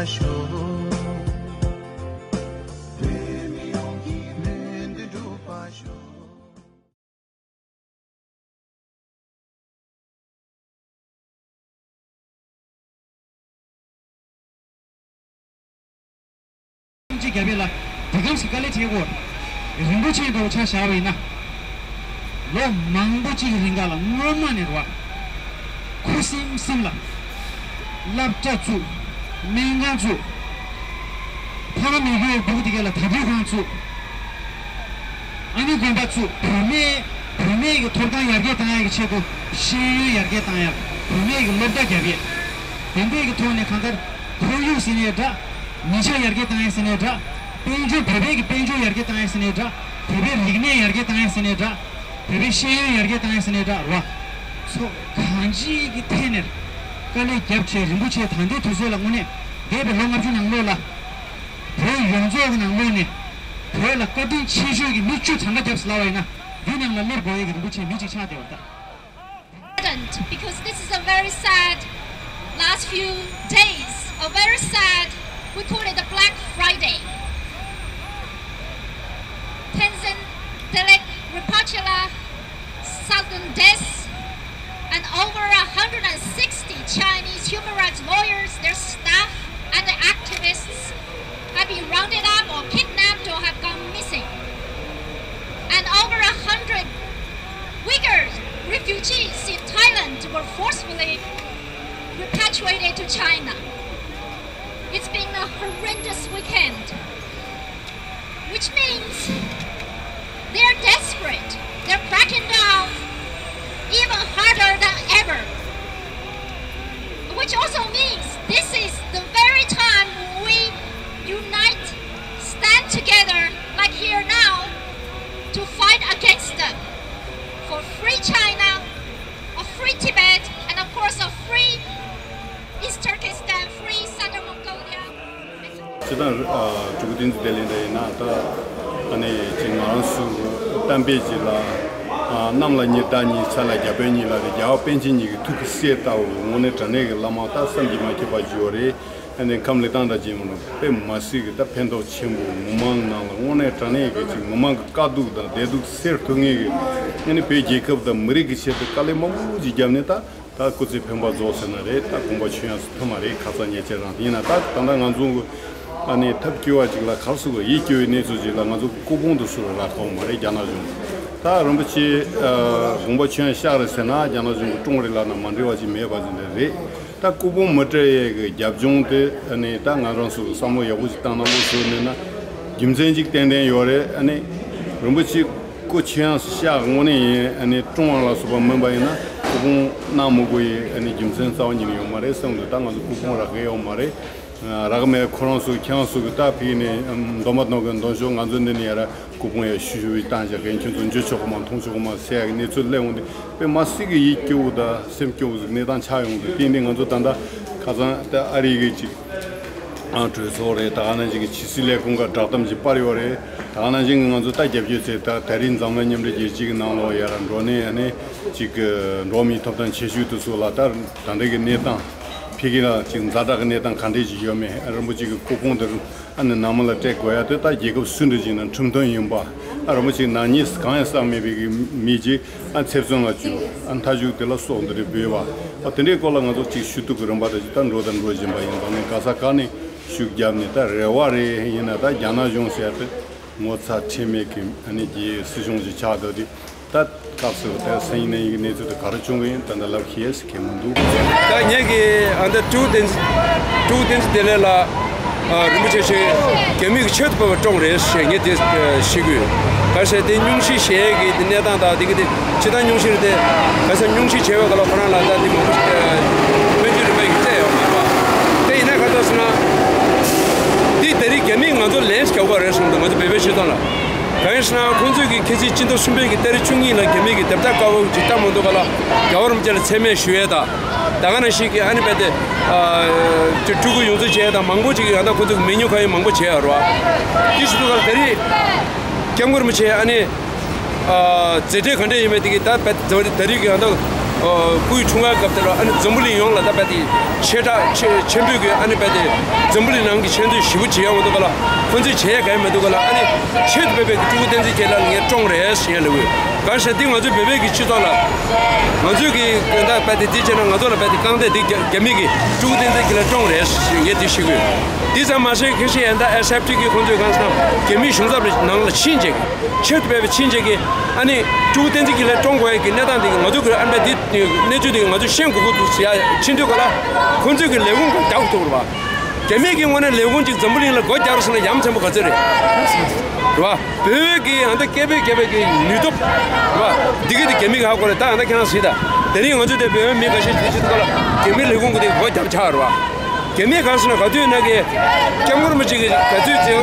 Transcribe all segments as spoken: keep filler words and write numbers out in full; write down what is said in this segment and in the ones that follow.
ཤོག་བོད་མི་ཡོངས་ཀྱི་ལུས་འདི་འགྲུབ་པར་ཤོག་ཅིག་རྒྱབ་ཡས་ལ་འདི་གམ་ཞིག་དཀའ་ལས་འཕྲད་ཀྱི་ཡོད་རེད། རིན་པོ་ཆེ་འདྲ་བོ་ཆ་བཞག་པ་ཡིན་ན། ལོ་མང་པོ་ཅིག་གི་རིང་ག་ལ་སྔོན་མ་ནས་རེད་བ། ཁུ་སིམ་སིམ་ལ། སློབ་གྲྭ་བཙུགས། སྨན་ཁང་བཙུགས། ཕ་མ་མེད་རྒྱུའི་སྦུག་དེ་ག་ལ་དྭགས་པོའི་ཁང་བཙུགས། ཨ་ནི་དགོན་པ་བཙུགས། བུད་མེད་བུད་མེད་ཀྱི་ཐོབ་ཐང་ཡར་རྒྱས་བཏང་ཡག་གི་ཆེད་དུ་ཤེས་ཡོན་ཡར་རྒྱས་བཏང་ཡག་བུད་མེད་ཀྱི་སློབ་གྲྭ་རྒྱབ་ཡས། དེ་འདྲའི་གི་ཐོག་ནས་གང་ལྟར་ཁོར་ཡུག་ཟེར་ནའི་འདྲ། མི་ཆ་ཡར་རྒྱས་བཏང་ཡས་ཟེར་ནའི་འདྲ། དཔལ་འབྱོར་བོད་པའི་གི་དཔལ་འབྱོར་ཡར་རྒྱས་བཏང་ཡས་ཟེར་ནའི་འདྲ། བོད་པའི་རིག་གནས་ཡར་རྒྱས་བཏང་ཡས་ཟེར་ནའི་འདྲ། བོད་པའི་ཤེས་ཡོན་ཡར་རྒྱས་བཏང་ཡས་ཟེར་ནའི་འདྲ་རེད་བ། ཚོ་གང་ཅིའི་གི་ཐད་ནས་དཀའ་ལས་རྒྱབ་བྱས་རིན་པོ་ཆེ་ད་ལྟའི་དུས་ཚོད་ལ་དངོས་གནས་འདས་པའི་ལོ་ལྔ་བཅུ་ནང་ལོགས་ལ། བོད་ཡོངས་རྫོགས་ཀྱི་ནང་ལོགས་ནས་བོད་ལ་བཀའ་དྲིན་ཆེ་ཤོས་ཀྱི་མི་བཅུ་གྲངས་ཀ་རྒྱབ་ཟེར་ལབ་པ་ཡིན་ན། འདི་ནང་ལ་སླེབས་དགོས་ཡས་ཀྱི་རིན་པོ་ཆེ་མི་གཅིག་ཆགས་བསྡད་པ་རེད་ད། Saddened because this is a very sad last few days, a very sad, we call it the Black Friday. Tenzin Delek Rinpoche la sudden death, and over a hundred and sixty Chinese human rights lawyers, their staff, and the activists have been rounded up or kidnapped or have gone missing. And over a hundred Uyghur refugees in Thailand were forcefully repatriated to China. It's been a horrendous weekend, which means they're desperate. They're cracking down even harder than ever. Which also means this is the very time we unite, stand together like here now to fight against them for free China, a free Tibet, and of course a free East Turkestan, free Southern Mongolia. སྤྱིར་བཏང་ཨ་སྤྲུལ་སྐུ་བསྟན་འཛིན་བདེ་ལེགས་འདྲ་ཡིན་ན་ད་ཨ་ནི་ཅིག་ང་རང་ཚོ་གཏམ་དཔེ་ཅིག་ལ་ཨ་གནམ་ལ་ཉི་ཟླ་གཉིས་ས་ལ་རྒྱ་བོད་གཉིས་ལ་རེད། རྒྱལ་བ་པཎ་ཆེན་གཉིས་ཀྱི་ཐུགས་ཀྱི་སྲས་ལྟ་བུ་དངོས་གནས་དྲང་གནས་ཀྱི་བླ་མ་ད་བསམ་གྱིས་མ་ཁྱབ་པ་ཅིག་ཡོད་རེད། ཨ་ནི་ཁམས་ལི་ཐང་འདྲ་ཅིག་མ་གཏོགས་དཔེ་མ་སྲིད་ཀྱི་ད་ཕན་ཐོགས་ཆེན་པོ་མི་མང་ནང་ལ་དངོས་གནས་དྲང་གནས་ཀྱི་ཅིག་མི་མང་གི་དཀའ་སྡུག་དང་བདེ་སྡུག་སེལ་ཐུབ་མཁན་གྱི་ཨ་ནི་བོད་རྒྱལ་ཁབ་དང་མི་རིགས་ཀྱི་ཆེད་དུ་དཀའ་ལས་མང་པོ་ཅིག་བརྒྱབ་ནས་ད། ད་སྐུ་ཚེ་འཕེན་པ་རྫོགས་ཟེར་ན་རེད། ད་དགོངས་པ་ཆོས་དབྱངས་སུ་ཐིམ་པ་རེད། ཁ་སང་ཉེ་ཆར་རང་དེ་ཡིན་ན་ད་ད་ལྟ་ང་ཚོ་གི་ཨ་ནི་ཐབས་སྐྱོ་བ་ཅིག་ལ་ག་རེ་ཟེར་དགོས། ཡིད་སྐྱོ་བའི་གནས་ཚུལ་ཅིག་ལ་ང་ཚོ་སྐུ་ཕུང་དུ་སུ་ར་རག་ཐོག་མ་རེད། རྒྱ་ནག་གཞུང་ད་རིན་པོ་ཆེ་ཨ་དགོངས་པ་ཆོས་དབྱངས་གཤེགས་རེད་ཟེར་ན་རྒྱ་ནག་གཞུང་གི་བཀྲོངས་རེད་ལབ་ན་མ་འགྲིག་པ་ཅིག་མེད་པ་ཅིག་འདྲ་རེད། ད་སྐུ་ཕུང་མི་སྤྲད་ཡས་ཀྱི་རྒྱབ་ལྗོངས་དེ་ཨ་ནི་ད་ང་རང་ཚོ་གི་བསམ་བློ་ཡག་པོ་ཅིག་བཏང་ན་མོ་ཟེར་ནས་ན་རྒྱུ་མཚན་ཅིག་ཏན་ཏན་ཡོད་རེད། ཨ་ནི་རིན་པོ་ཆེ་སྐུ་ཆོས་དབྱངས་སུ་གཤེགས་དངོས་གནས་ཡིན་ཨ་ནི་བཀྲོངས་པ་ལ་སོགས་པ་མིན་པ་ཡིན་ན་སྐུ་ཕུང་གནང་མི་དགོས་ཡི་ཨ་ནི་རྒྱུ་མཚན་རྩ་བ་ཉིད་ནས་ཡོད་མ་རེད་བསམ་འདུག་ད་ང་ཚོ་སྐུ་ཕུང་རག་གི་ཡོད་མ་རེད། རག་མེད། ཁོ་རང་ཚོ་ཁྱེད་རང་ཚོ་གི་ད་ཕ་གི་ནས་འདོན་མ་འདོན་གི་འདོན་ཤོག་ང་ཚོ་འདི་ནས་ཡར་སྐུ་ཕུང་ཡར་ཞུ་ཞུ་བའི་བཏང་བཞག་གན་ཁྱོད་ཚོ་འཇུ་ཆོག་གི་མ་མཐོང་ཆོག་གི་མ་ཟེར་ཡག་གི་གནས་ཚུལ་སླེབས་འོང་དུས་དཔེ་མ་སྲིད་གི་ཡིད་སྐྱོ་བོ་དང་སེམས་སྐྱོ་བོ་ཟིག་གནས་སྟངས་ཆགས་ཡོང་དུས་དེ་འདི་ང་ཚོ་ད་ལྟ་ཁ་སང་ད་ཨ་རི་གི་ཅིག་ཨང་གྲོས་ཚོགས་རེད། ད་ག་ནང་བཞིན་གྱི་ཕྱི་སྲིད་ལས་ཁུངས་ཀ་བསྒྲགས་གཏམ་ཅིག་སྤར་ཡོད་རེད། ད་ག་ནང་བཞིན་གྱི་ང་ཚོ་ད་རྒྱབ་སྐྱོར་ཚེ་ད་ད་རིང་འཛམ་གླིང་མཉམ་འབྲེལ་རྒྱལ་སྤྱི་གི་ནང་ལོགས་ཡར་འགྲོ་ནས་ཨ་ནི་ཅིག་གི་འགྲོ་མིའི་ཐོབ་ཐང་ཆེ་ཤོས་དེ་ཚོ་ལ་ད་ད་འདྲ་གི་གནས་སྟངས་ཕ་གི་ལ་ཅིག་ཛ་དྲག་གི་གནས་སྟངས་ག་འདྲས་ཅིག་ཡོད་མེད། ཨ་རིན་པོ་ཆེ་གི་སྐུ་ཕུང་དེ་ཨ་ནི་ནང་མི་ལ་སྤྲད་དགོས་ཡ་དེ་ད་རྒྱལ་ཁབ་སུ་འདྲ་ཅིག་ན་ཁྲིམས་མཐུན་ཡིན་པ། ཨ་རིན་པོ་ཆེ་ནག་ཉེས་གང་ཡང་བསགས་མེད་པའི་གི་མི་ཅིག་ཨ་ཚེ་བཙོན་ལ་བཅུག་ཨ་མཐའ་གཞུག་དེ་ལ་སྲོག་འདི་རེ་འབུལ་བ། ཨ་དེ་འདྲའི་སྐོར་ལ་ང་ཚོ་ཅིག་ཞུ་གཏུག་གི་རིམ་པ་དང་ཅིག་ད་འགྲོ་དང་འགྲོ་བཞིན་པ་ཡིན། ད་ནི་ག་ས་ག་ནས་ཤུགས་བརྒྱབ་ནས་ད་རེ་བ་རེ་ཡིན་ན་ད་རྒྱ་ནག་གཞུང་ཟེར་ཏེ་ངོ་ཚ་ཁྲེལ་མེད་ཀྱི་ཨ་ནི་རྒྱའི་སྲིད་གཞུང་ཅིག་ཆགས་འདུག་དེ་ད་སྐབས་སུ་ད་སང་ཉིན་གནས་ཡིན་གི་གནས་ཚུལ་དེ་ག་རེ་བྱུང་གི་ཡིན་ད་ལྟ་ལབ་ཤེས་ཟེར་གི་མི་འདུག་ད་ངེད་ཀྱི་ཨ་ད་སྤྲུལ་སྐུ་བསྟན་སྤྲུལ་སྐུ་བསྟན་འཛིན་བདེ་ལེགས་ལགས། ཨ་རིན་པོ་ཆེ་ཞིག་རྒྱ་མི་གི་ཆེད་དུ་ཕེབས་པ་བཀྲོངས་རེད་ཞེས་ངས་དེ་ཨ་ཤེས་ཀྱི་ཡོད། ག་ཟེར་དེ་སྙུང་གཞི་བཞེས་ཀྱི་དེ་གནས་སྟངས་དང་དེ་གི་དེ་ཇི་ལྟར་སྙུང་གཞི་རེད་དེ། ག་ཟེར་སྙུང་གཞི་བྱས་པའི་སྐབས་ལ་ཁོ་རང་ལ་ད་དེ་མང་པོ་ཞིག་ཨ་སྨན་བཅོས་རིམ་པ་ཡིན་གྱི་བལྟས་ཡོད་མ་རེད་པ། དེ་ཡིན་ན་ག་ཚོད་ཟེར་ན། འདི་ད་རེས་རྒྱ་མིས་ང་ཚོ་ལན་རྒྱག་དགོས་རེད་གསུངས་འདུག་ང་ཚོ་བོད་པའི་སྤྱི་ཚོགས་ལ། གང་ཡིན་ཟེར་ན་ཁོང་ཚོས་ཀྱི་ཁ་སང་སྤྱི་ཟླ་གསུམ་པའི་གི་ཏ་རིག་བཅུ་གཉིས་ལ་རྒྱ་མི་གི་དེབ་རྟགས་དཀར་པོ་ཅིག་བཏང་མ་འདུག་ག་ལ། རྒྱལ་བ་རིན་པོ་ཆེ་ལ་མཚན་སྨད་ཞུ་ཡས་དང་། ད་ག་ནང་བཞིན་གྱི་ཨ་ནི་རྦད་དེ་ཨ་ཅིག་སྤྲུལ་སྐུ་ཡོངས་རྫོགས་བྱས་དང་མང་པོ་ཅིག་ཡང་ད་ཁོ་ཚོ་གི་མི་ཉུང་གང་ཡིན་མང་པོ་བྱས་ཡོད་རེད་བ། དེ་ཞུ་དུས་ག་ལ་ད་རེས་སྐྱབས་མགོན་རིན་པོ་ཆེ་ཨ་ནི་ཨ་མཛད་བྲེལ་ག་འདྲས་ཡིན་མིན་དེ་གི་ད་རྦད་དེ་ད་རེས་ཀྱི་ཡང་ད་ སྐུའི་འཁྲུངས་སྐར་སྐབས་དེར་ཨ་ནི་འཛམ་བུ་གླིང་ཡོངས་ལ་ད་རྦད་དེ་ཆེ་དྲགས་ཆེ་ཆེན་པོས་ཀྱི་ཨ་ནི་རྦད་དེ་འཛམ་བུ་གླིང་ནང་གི་ཆེ་བསྟོད་ཞེ་པོ་བྱེད་ཡ་མི་འདུག་ག་ལ། ཁོང་ཚོས་བྱེད་ཡ་གང་ཡང་མི་འདུག་ག་ལ། ཨ་ནི་ཆེད་དུ་འབད་པའི་ཀྲུའུ་བསྟན་འཛིན་རྒྱལ་ལགས་ལ་ངས་བཀྲོངས་རེད་ཟེར་ཡ་ལབ་ཡོད། གང་ཟེར་འདི་ང་ཚོའི་བོད་པའི་གི་སྤྱི་ཚོགས་ལ་ང་ཚོས་ཀྱི་ད་རྦད་དེ་འདི་བྱས་ན་ང་ཚོ་ལ་རྦད་དེ་རྐང་རྡེག་འདི་རྒྱ་རྒྱ་མི་གིས་ཀྲུའུ་བསྟན་འཛིན་རྒྱལ་ལགས་བཀྲོངས་རེད་ཟེར་ངས་འདི་བཤད་ཀྱི་ཡོད། འདི་ཙམ་མ་ཟད་ཁ་ཤས་ཡང་ད་ཨེས་ཨེཕ་ཊི་གི་ཁོང་ཚོས་གང་ཟེར་ན་རྒྱ་མིའི་གཞུང་ཚབ་ནང་ལ་ཕྱིན་རྗེས་ཀྱི་ཆེད་དུ་འབད་པའི་ཕྱིན་ཆད་ཀྱི་ཨ་ནི་ཀྲུའུ་བསྟན་འཛིན་རྒྱལ་ལགས་བཀྲོངས་དགོས་ཡ་གི་གནས་སྟངས་དེ་གི་ང་ཚོ་གི་ཨ་ནི་འདི་གནས་ཚུལ་དེ་གི་ང་ཚོས་ཤེས་དགོས་ཀྱི་འདུག་ཟེར་ཡ་ཕྱིན་དུས་ག་ལ་ཁོང་ཚོས་གི་ལས་ཁུངས་སྒོ་རྒྱག་ཐུབ་རེད་བ། རྒྱ་མིས་གི་དངོས་གནས་ལས་ཁུངས་གཅིག་འཛམ་བུ་གླིང་ལ་སྒོ་རྒྱག་རེད་ཟེར་ན་ཡ་མཚན་པོ་ག་ཚོད་རེད། རེད་བ། བོད་གི་ཨ་ནི་སྐད་འབོད་རྒྱབ་པའི་གི་ནུས་སྟོབས་རེད་བ། འདི་གི་དེ་རྒྱ་མིས་གི་ཧ་གོ་རེད། ད་ཨ་ནི་ཁྱེད་རང་གཟིགས་དང་དེ་རིང་ང་ཚོས་དེ་བོད་མི་ཁ་ཤས་ཀྱིས་ཅི་ཐུབ་ག་ལ་རྒྱ་མིའི་ལས་ཁུངས་གི་དེ་སྒོ་རྒྱབ་ཆགས་རེད་བ། རྒྱ་མིས་གང་ཟེར་ན་ག་དུས་ན་གི་སྐྱབས་མགོན་རིན་པོ་ཆེ་གི་ག་དུས་ཚེ་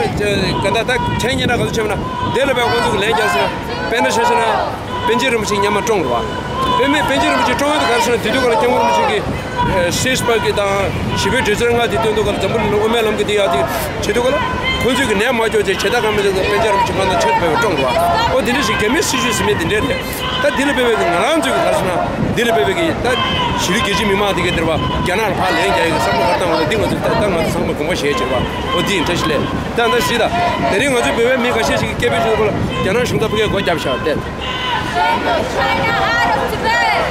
ག་ད་ད་ཁྱེད་ཉིན་ན་ག་དུས་ཆེ་བ་ན་དེ་ལ་བས་ཁོང་ཚོ་གི་ལན་རྒྱག་ཟེར་ན་དཔེར་ན་ཆ་བཞག་ན་པཎ་ཆེན་རིན་པོ་ཆེ་མཉམ་མ་བཀྲོངས་རེད་བ། དཔེ་མེད་པཎ་ཆེན་རིན་པོ་ཆེ་བཀྲོངས་ཡོད་དུས་ག་རེ་ཟེར་ན་དེ་དུས་ག་ལ་སྐྱབས་མགོན་རིན་པོ་ཆེ་གི་སྲིད་པ་གི་དང་ཞི་བའི་གྲོས་ཚོར་ལྔ་དེ་སྟོན་དུས་ག་ལ་འཛམ་བུ་གླིང་ལ་དབུ་མའི་ལམ་གི་དེ་ཡག་དེ་བྱེད་དུས་ག་ལ་ཁོང་ཚོས་གི་ནད་མ་སྐྱོག་ཅེས་བྱེད་ཐབས་གང་མེད་ཅེས་པཎ་ཆེན་རིན་པོ་ཆེ་ཁོང་ཚོ་ཆེད་དུ་བཀྲོངས་རེད་བ། ཨོ་དེ་འདྲ་ཞིག་རྒྱ་མིའི་སྲིད་བྱུས་ཟེར་མཁན་དེ་འདྲ་རེད། ད་འདི་ལ་དཔེ་བའི་གི་ང་རང་ཚོའི་གི་ག་རེ་ཟེར་ན་འདི་ལ་དཔེ་བའི་གི་ད་གཞི་རིགས་རྒྱལ་སྤྱིའི་མི་མང་དེ་གའི་དེར་བ་རྒྱ་ནག་ལ་ཕར་ལན་རྒྱག་ཡ་གི་བསམ་བློ་ག་རེ་བཏང་བ་ལ་འདི་ང་ཚོ་ད་ད་ང་ཚོ་ཚང་མ་དགོངས་པ་བཞེས་བྱེད་པ་ཨོ་འདི་ཡིན་འདྲ་ཞིག་ལས་ད་ད་ཞིག་ད་དེ་རིང་ང་ཚོའི་བོད་པའི་མི་ཁ་ཤས་ཤིག་གིས་སྐད་འབོད་བྱེད་དུས་ཁོ་ལ་རྒྱ་ནག་གཞུང་ཚབ་ཕ་གིར་སྒོ་བརྒྱབ་ཤག་སྟེ། Send China out of Tibet!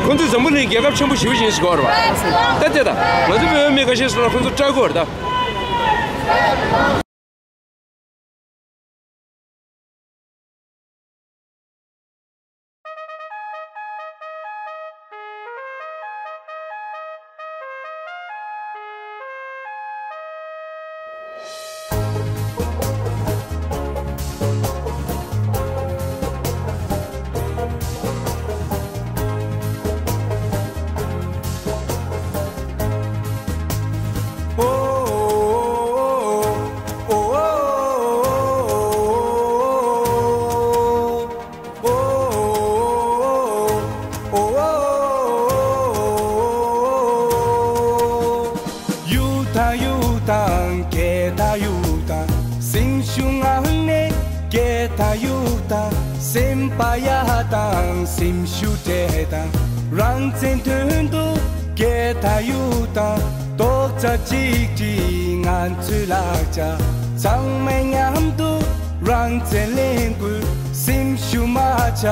ཁོང་ཚོས་འཛམ་བུ་གླིང་རྒྱལ་ཁབ་ཆེན་པོ་ཞེ་པོ་ཞིག་ཡིན་ཟེར་གོ་རེད་བ། ད་ལྟ་ད་ང་ཚོ་བོད་མི་ཁ་ཤས་སུ་ལ་ཁོང་ཚོ་སྐྲག་གི་ཡོད་རེད་ད། གཡུག་དང་གཡུག་དང་སྐད་དང་གཡུག་དང་། སེམས་ཤུགས་ངང་ནས་སྐད་དང་གཡུག་དང་། སེམས་པ་ཡག་དང་སེམས་ཤུགས་སྤྲད་དང་། རང་བཙན་དོན་དུ་སྐད་དང་གཡུག་དང་། རྡོག་རྩ་གཅིག་སྒྲིལ་ང་ཚོའི་ལག་ཆ། ཚང་མས་མཉམ་དུ་རང་བཙན་ལེན་དགོས། སེམས་ཤུགས་མ་ཆག་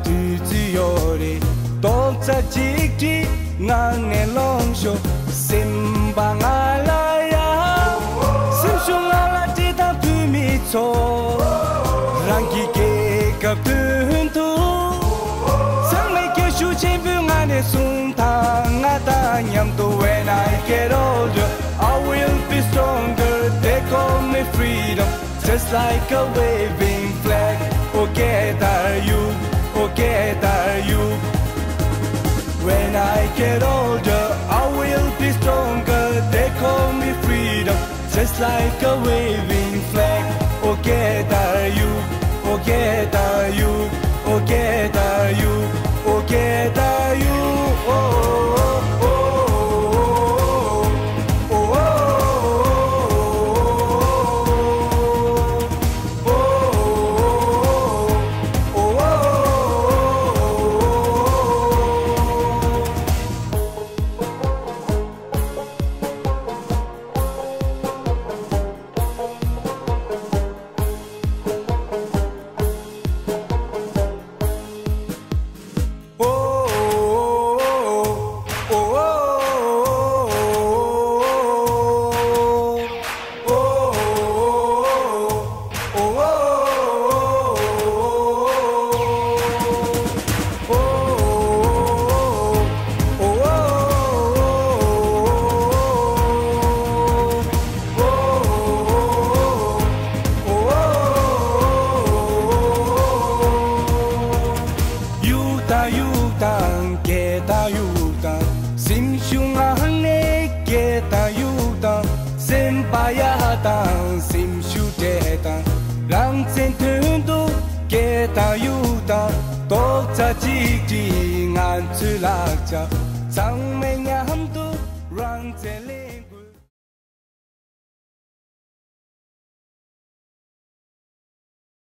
དུས་ཚོད་ཡོད་རེད། རྡོག་རྩ་གཅིག་སྒྲིལ་ངང་ནས་ལོངས་ཤོག་སེམས་པ་ང་ལ་ཡ། སེམས་ཤུགས་ང་ལ་སྤྲད་དང་བོད་མི་ཚོ། རང་གི་རྒྱལ་ཁབ་དོན་དུ། ཚང་མས་སྐད་ཤུགས་ཆེན་པོའི་ངང་ནས་གསུང་དང་། ང་དང་མཉམ་དུ། When I get older, I will be stronger. They call me freedom, just like a waving flag. Oh, get are you? Oh, get are you? When I get older, I will be stronger. They call me freedom, just like a waving flag. Oh, get are you? Oh, get are you? Oh, get are you? Oh, get are you? Oh, oh, oh, oh, oh. གཡུག་དང་གཡུག་དང་སྐད་དང་གཡུག་དང་། སེམས་ཤུགས་ངང་ནས་སྐད་དང་གཡུག་དང་། སེམས་པ་ཡག་དང་སེམས་ཤུགས་སྤྲད་དང་། རང་བཙན་དོན་དུ་སྐད་དང་གཡུག་དང་། རྡོག་རྩ་གཅིག་སྒྲིལ་ང་ཚོའི་ལག་ཆ། ཚང་མས་མཉམ་དུ་རང་བཙན་ལེན།